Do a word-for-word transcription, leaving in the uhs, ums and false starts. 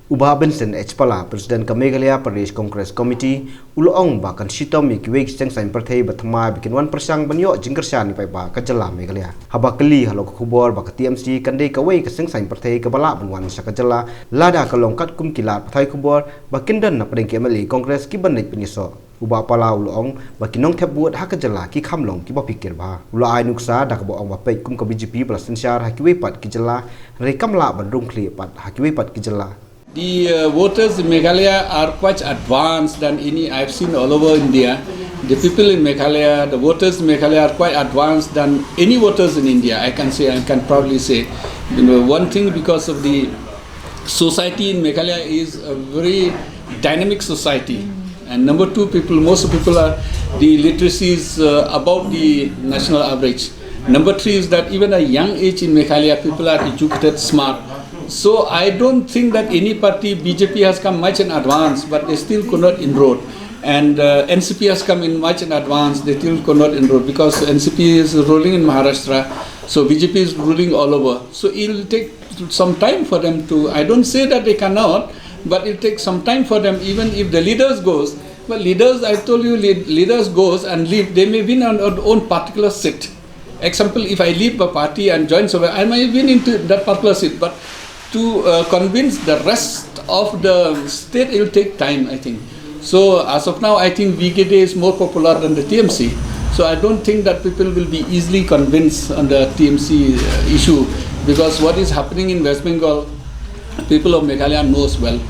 U Bah Benson H Pala, President ka Meghalaya Pradesh Congress Committee, u la ong ba kan shitom ïa kiwei ki seng saiñ pyrthei ba thymmai ba kin wan pyrshang ban ïoh jingkyrshan ïa paidbah ka jylla Meghalaya. Haba kylli halor ka khubor ba ka T M C kan dei kawei ka seng saiñ pyrthei kaba lah ban wan sha ka jylla, lada ka long katkum ki lad pathai khubor ba kin don na pdeng ki M L A Congress kiban leit pynïasoh. U Bah Pala u la ong ba ki nongthep vote ha ka jylla ki kham long kiba phikir bha. U la ai nuksa da kaba ong ba peit kum ka B J P ba la synshar ha kiwei pat ki jylla, hynrei kam lah ban rung khlieh pat ha kiwei pat ki jylla. The uh, voters in Meghalaya are quite advanced than any I've seen all over India. The people in Meghalaya, the voters in Meghalaya are quite advanced than any voters in India. I can say, I can proudly say, you know, one thing, because of the society in Meghalaya is a very dynamic society. And number two, people, most of people are, the literacy is uh, about the national average. Number three is that even a young age in Meghalaya, people are educated, smart. So I don't think that any party, B J P has come much in advance, but they still could not inroad. And uh, N C P has come in much in advance, they still could not inroad because N C P is ruling in Maharashtra. So B J P is ruling all over. So it'll take some time for them to, I don't say that they cannot, but it'll take some time for them, even if the leaders goes. But leaders, I told you, lead, leaders goes and leave, they may win on their own particular seat. Example, if I leave a party and join somewhere, I may win into that particular seat, but to uh, convince the rest of the state, it will take time, I think. So as of now, I think V K D is more popular than the T M C. So I don't think that people will be easily convinced on the T M C uh, issue, because what is happening in West Bengal, people of Meghalaya knows well.